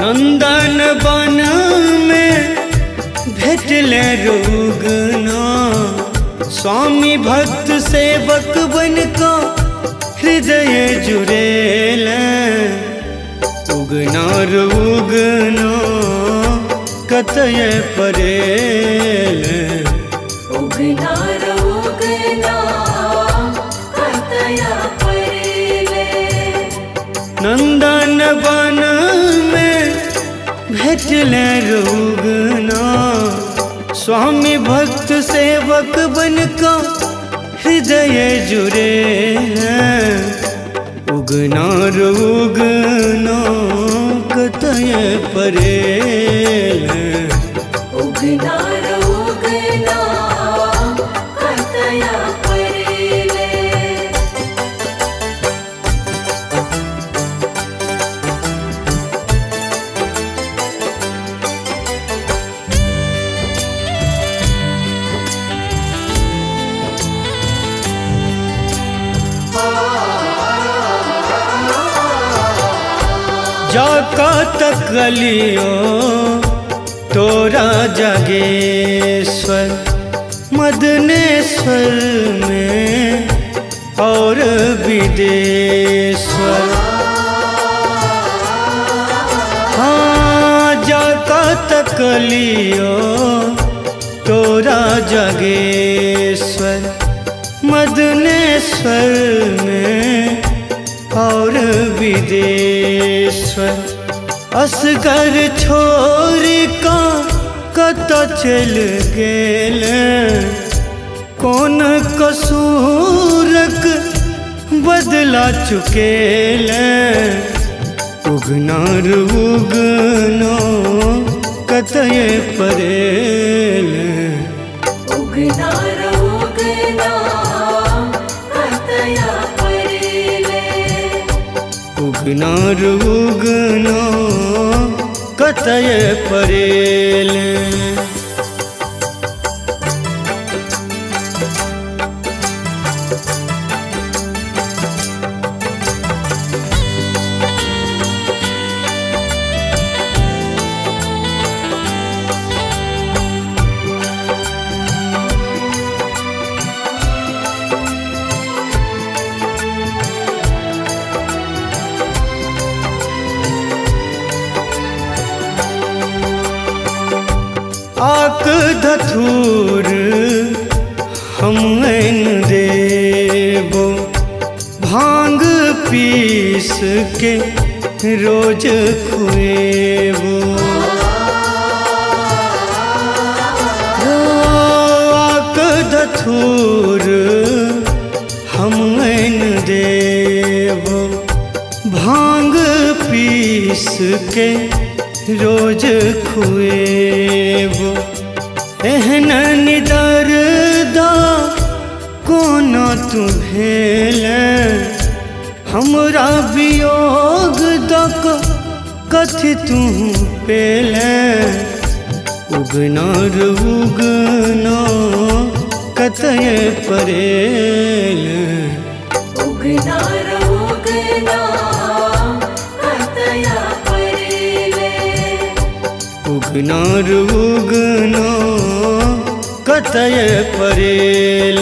नंदन वन में भेटले रुगना, स्वामी भक्त सेवक बन का हृदय जुड़ेल। उगना रुगना कतय परेल। उगना रुगना कतय परेले। नंदन वन में भेटले रुगना, स्वामी भक्त सेवक बन का हृदय जुड़े हैं। उगना रुगना कतय परेल। उगना रुगना कतय परेले। जाका तकलियो तोरा जागेश्वर मदनेश्वर में और विदेश्वर। हाँ जाका तकलियो तोरा जागेश्वर मदनेश्वर में और विदेश्वर। असगर छोड़ का कत चल गेल, कौन कसूरक बदला चुकेल। उगना रुगना कतय परेल। उगना रुगना कतय परेले। उगना रुगना कतय परेल। आक धथूर हम ऐन देबो, भांग पीस के रोज खुएबो। आक धथूर हम ऐन देबो, भांग पीस के रोज खुएबो। एहन निदर दा कोना तू भेल, हमरा वियोग दक कथी तू पेल। उगना रुगना कतय परेल। उगना रुगना कतय परेले। उगना रुगना कतय परेल।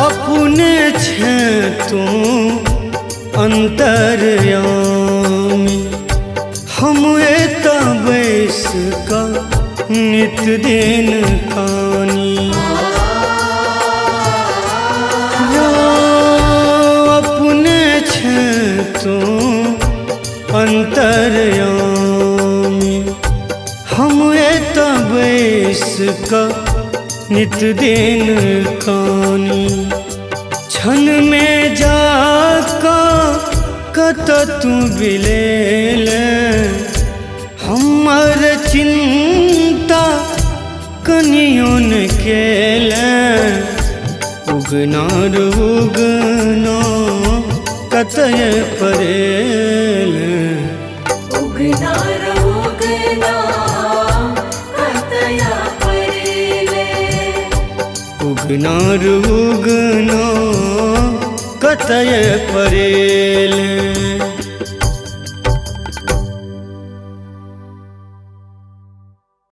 अपने छे तू अंतर्यामी, हम एत बैस का नित दिन कानी। अपने छे तू अंतर्यामी, हम एत बैस का नित दिन कानी। क्षण में जाका कत तू बिलेल, हमर चिंता कनियो न केल। उगना रुगना कतय परेल। उगना रे उगना कतया परेले। उगना रे उगना कतय परेल।